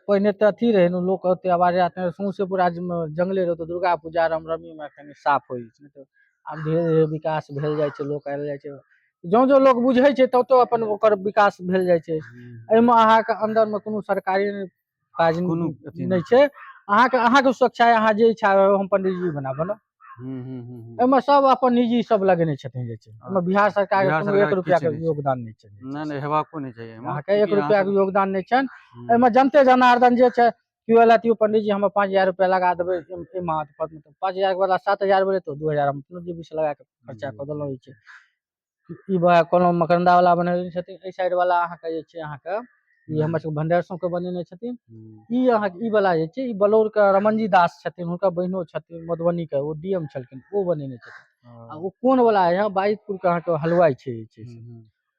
पहिने तऽ अथी रहै ने, लोक ओते आवाज नहि रहै, सौंसे पूरा जंगले रहै। तऽ दुर्गा पूजा रामनवमीमे कनि साफ होइ छै। तऽ आब धीरे धीरे विकास भेल जाइ छै, लोक आयल जाइ छै। ज्यों ज्यों लोक बुझै छै तौ तो अपन ओकर विकास भेल जाइ छै। एहिमे अहाँके अन्दरमे कोनो सरकारी काज कोनो अथी नहि छै। अहाँके अहाँके स्वेच्छा अइ, अहाँ जे इच्छा होय हम पंडीजी बना बनाउ। हूँ हूँ हूँ हूँ एहिमे सब अपन निजी सब लगेने छथिन जे छै। एहिमे बिहार सरकार के बिहार कोनो एक सरकारके रुपया किछु के नहि छै। योगदान नहि छै। नहि नहि, हेबाको नहि चाही एहिमे। अहाँके एक चूँकि अहाँ रुपया के सब योगदान नहि छनि एहिमे। जनते जनार्दन जे छै केओ एलथि, यौ पंडीजी हम 5000 रुपया लगा देबै एहिमे, 5000 के बदला 7000 भेलै तऽ 2000 हम अपनो जेबीसँ लगा कऽ खर्चा कऽ देलहुँ जे छै। ई कहलहुँ मकरन्दा वाला बनेने छथिन। एहि साइड वाला अहाँके जे छै अहाँके ई हमर सबके भंडारसों के बनेने छथिन। ई अहाँके ई वाला जे छै ई बलौर के रमनजी दास छथिन, हुनकर बहिनो छथिन मधुबनी के, ओ डी एम छलखिन, ओ बनेने छथिन। आ ओ कोन वाला है बाजितपुर के अहाँके हलवाइ छै जे छै से,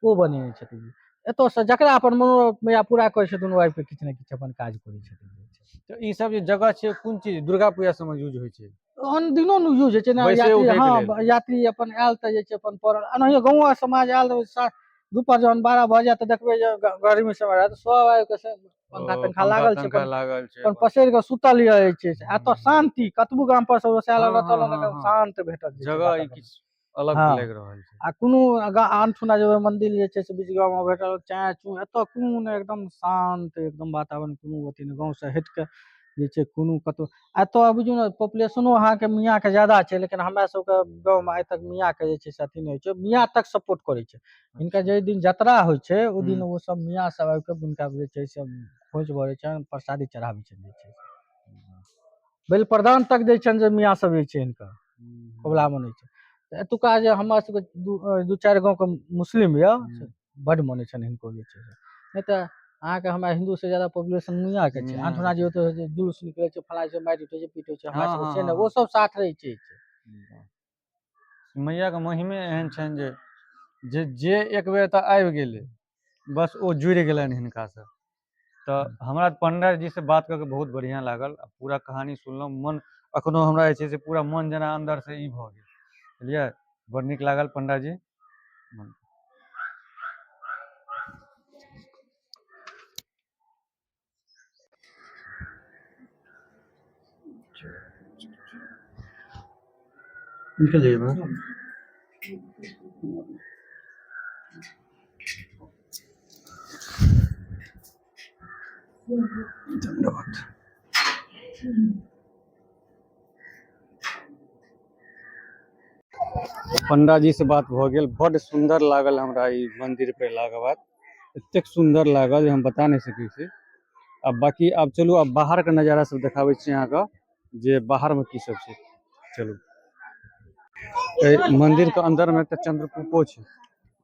ओ बनेने छथिन। एतऽ से जकरा अपन मनोमया पूरा करै छथिन ओ आबि कऽ किछु ने किछु अपन काज करै छथिन जे छै। तऽ ई सब जे जगह छै कोन चीज दुर्गा पूजा सबमे यूज होइ छै? आन दिनो ने यूज होइ छै ने। बैसै यात्री उठैके हँ लेल। यात्री अपन आयल तऽ जे छै अपन पड़ल। एनाहियो गाँव समाज आयल तऽ दुपहर जहन 12 भऽ जायत तऽ देखबै जे गर्मी समय रहत, सब आबि कऽ से पंखा ओ, तंखा लागल छै, तंखा अपन लागल छै। अपन पसरि कऽ सुतल यऽ जे छै से। एतऽ शान्ति कतबो गाम पर सब रोसायल रहतल ने शान्त भेटत जे छै जगह ई वातावरण। किछु अलग लागि रहल छै। आ कोनो आनठुना जेबै मंदिर जे छै से बीच गाँवमे भेटल चाय चू, एतऽ कोनो नहि, एकदम शान्त एकदम वातावरण, कोनो अथी नहि। गाँवसँ हटि कऽ जे छै कोनो कतहु एतऽ बुझियौ ने पॉपुलेशनो अहाँके मियाँके ज्यादा छै, लेकिन हमरा सबके गाँवमे आइ तक मियाँके जे छै से अथी नहि होइ छै। मियाँ तक सपोर्ट करै छै हिनकर। जाहि दिन जतरा होइ छै ओहि दिन ओ सब मियाँ सब आबि कऽ हुनका जे छै से खोंइछ भरै छनि, प्रसादी चढ़ाबै छनि, जे छै बलि प्रदान तक दै छनि जे मियाँ सब जे छै हिनकर कबुला मनै छै। तऽ एतुका जे हमरा सबके दू चारि गाँवके मुस्लिम यऽ से बड्ड मानै छनि हिनको जे छै से। नहि तऽ अहाँके हमरा हिन्दूसँ ज्यादा पॉपुलेशन मियाँके छै। मियाँके आनठुना जे ओतऽ जे जुलूस निकलै छै, फलाँ छै, मारि उठै छै, पीट होइ छै, हमरा सबके से नहि, हँ। ओ सब साथ रहै छै। मैयाके महिमे एहन छनि जे जे जे एक बेर तऽ आबि गेलै बस ओ जुड़ि गेलनि हिनकासँ। तऽ हमरा पंडा जी से बात कऽ के बहुत बढ़िआँ लागल आ पूरा कहानी सुनलहुँ। मन अखनो हमरा जे छै से पूरा मन जेना अन्दर से ई भऽ गेल। बुझलियै? बड़ नीक लागल पंडाजी। निकल जाइए बाहर। धन्यवाद। पंडाजी से बात भऽ गेल। बड्ड सुन्दर लागल हमरा ई मंदिर पे एलाके बाद। एतेक सुन्दर लागल जे हम बता नहि सकै छी। आब बाकी आब चलू, आब बाहर के नजारा सब देखाबै छी अहाँके जे बाहर में की सब छै। चलू, एहि मंदिर के अंदर में एकटा चंद्रकूपो छै,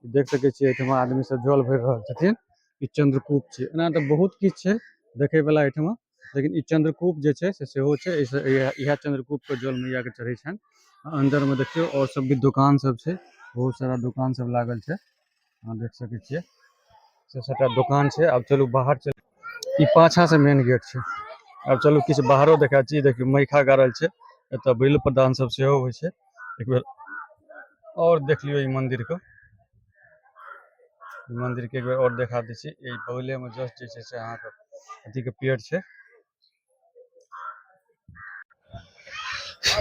देख सकै छियै। एहिठमा आदमी सब जल भरि रहल छथिन। ई चंद्रकूप छै। एना तऽ बहुत किछु छै देखे वाला एहिठमा, लेकिन ई चंद्रकूप जे छै से सेहो छै। एहिसँ इएह चंद्रकूप के जल मैया के चढ़ै छनि। अंदर में देखियौ और सब भी दुकान सब छै, बहुत सारा दुकान सब लागल छै, अहाँ देख सकै छियै। से सबटा दुकान छै। आब चलू बाहर चलू। ई पाछा से मेन गेट छै। आब चलू किछु बाहरो देखा छी। देखियौ, मैखा गाड़ल छै एतऽ, बलि प्रदान सब सेहो होइ छै। एक बेर और देख लियौ ई मंदिर के। ई मंदिर के एक बेर और देखा दै छी। ई बगले में जस्ट जे छै से अहाँके अथी के पेड़ छै।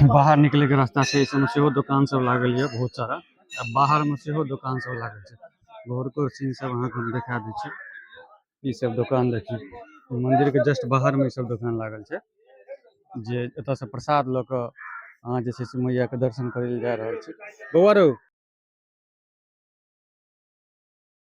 बाहर निकले के रास्ता छै। एहि सबमे सेहो दुकान सब लागल ये बहुत सारा, आ बाहर में सेहो दुकान सब लागल छै। घरको सीन सब अहाँके हम देखा दै छी। ई सब दुकान देखियौ, ई मंदिर के जस्ट बाहर में ई सब दुकान लागल छै, जे एतऽ से प्रसाद लऽ कऽ अहाँ जे छै से मैया के दर्शन करै लए जा रहल छी। बौआ रौ।